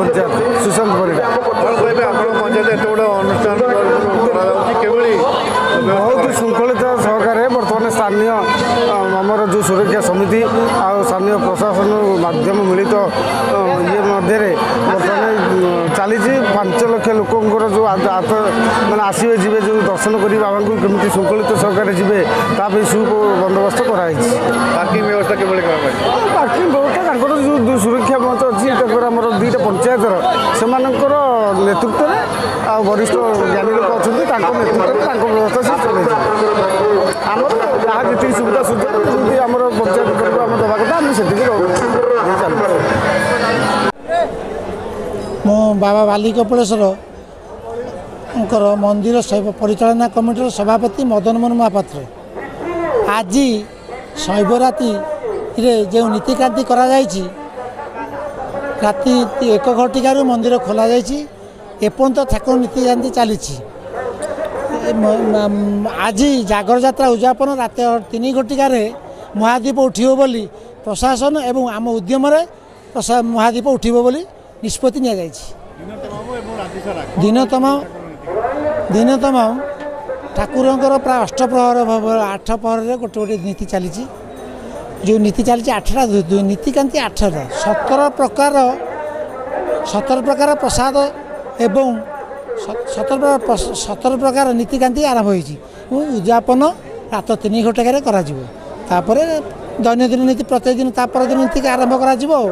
ପଞ୍ଚାୟତ, ସୁଶାନ୍ତ ପରିଡ଼ା। କ'ଣ କହିବେ, ଆପଣଙ୍କ ପଞ୍ଚାୟତ ଏତେ ବଡ଼ ଅନୁଷ୍ଠାନ କରାଯାଉଛି, କିଭଳି? ବହୁତ ଶୃଙ୍ଖଳିତ ସହକାରେ ବର୍ତ୍ତମାନ ସ୍ଥାନୀୟ ଆମର ଯେଉଁ ସୁରକ୍ଷା ସମିତି ଆଉ ସ୍ଥାନୀୟ ପ୍ରଶାସନ ମାଧ୍ୟମ ମିଳିତ ଇଏ ମଧ୍ୟରେ ବର୍ତ୍ତମାନ ଚାଲିଛି। 5 ଲକ୍ଷ ଲୋକଙ୍କର ଯେଉଁ ମାନେ ଆସିବେ ଯିବେ, ଯେଉଁ ଦର୍ଶନ କରି ବାବାଙ୍କୁ କେମିତି ଶୃଙ୍ଖଳିତ ସହକାରେ ଯିବେ, ତା ପାଇଁ ସୁ ବନ୍ଦୋବସ୍ତ କରାହେଇଛି। ପାର୍କିଂ ବ୍ୟବସ୍ଥା କିଭଳି କରାଯାଇଛି? ପାର୍କିଂ ବ୍ୟବସ୍ଥା ତାଙ୍କର ଯେଉଁ ସୁରକ୍ଷା ମଞ୍ଚ ଅଛି, ତାଙ୍କର ଆମର 2ଟା ପଞ୍ଚାୟତର ସେମାନଙ୍କର ନେତୃତ୍ୱରେ ଆଉ ବରିଷ୍ଠ ଜ୍ଞାନୀ ଲୋକ ଅଛନ୍ତି, ତାଙ୍କ ନେତୃତ୍ୱରେ ତାଙ୍କ ବ୍ୟବସ୍ଥା ସେ ଚଲେଇଛନ୍ତି। ଆମର ଯାହା ଯେତିକି ସୁବିଧା ସୁଯୋଗ ଯେମିତି ଆମର ପଞ୍ଚାୟତ ତରଫରୁ ଆମେ ଦେବା କଥା, ଆମେ ସେତିକି ଦେଇ ଚାଲୁଛୁ। ମୁଁ ବାବା ବାଲି କପିଳେଶ୍ୱରଙ୍କର ମନ୍ଦିର ପରିଚାଳନା କମିଟିର ସଭାପତି ମଦନ ମୋହନ ମହାପାତ୍ର। ଆଜି ଶୈବରାତ୍ରିରେ ଯେଉଁ ନୀତିକାନ୍ତି କରାଯାଇଛି, ରାତି 1 ଘଟିକାରୁ ମନ୍ଦିର ଖୋଲାଯାଇଛି, ଏପର୍ଯ୍ୟନ୍ତ ଠାକୁର ନୀତିକାନ୍ତି ଚାଲିଛି। ଆଜି ଜାଗର ଯାତ୍ରା ଉଦଯାପନ ରାତି 3 ଘଟିକାରେ ମହାଦୀପ ଉଠିବ ବୋଲି ପ୍ରଶାସନ ଏବଂ ଆମ ଉଦ୍ୟମରେ ମହାଦୀପ ଉଠିବ ବୋଲି ନିଷ୍ପତ୍ତି ନିଆଯାଇଛି। ଦିନ ତମାମ ଠାକୁରଙ୍କର ପ୍ରାୟ ଅଷ୍ଟପ୍ରହର, 8 ପ୍ରହରରେ ଗୋଟେ ଗୋଟେ ନୀତି ଚାଲିଛି। ଯେଉଁ ନୀତି ଚାଲିଛି 8ଟା ନୀତିକାନ୍ତି, 8ଟା 17 ପ୍ରକାର, 17 ପ୍ରକାର ପ୍ରସାଦ ଏବଂ 17 ପ୍ରକାର ନୀତିକାନ୍ତି ଆରମ୍ଭ ହୋଇଛି ଏବଂ ଉଦଯାପନ ରାତ 3 ଘଟିକାରେ କରାଯିବ। ତାପରେ ଦୈନନ୍ଦିନ ନୀତି, ପ୍ରତ୍ୟେକ ଦିନ ତା ପରଦିନ ନୀତି ଆରମ୍ଭ କରାଯିବ। ଆଉ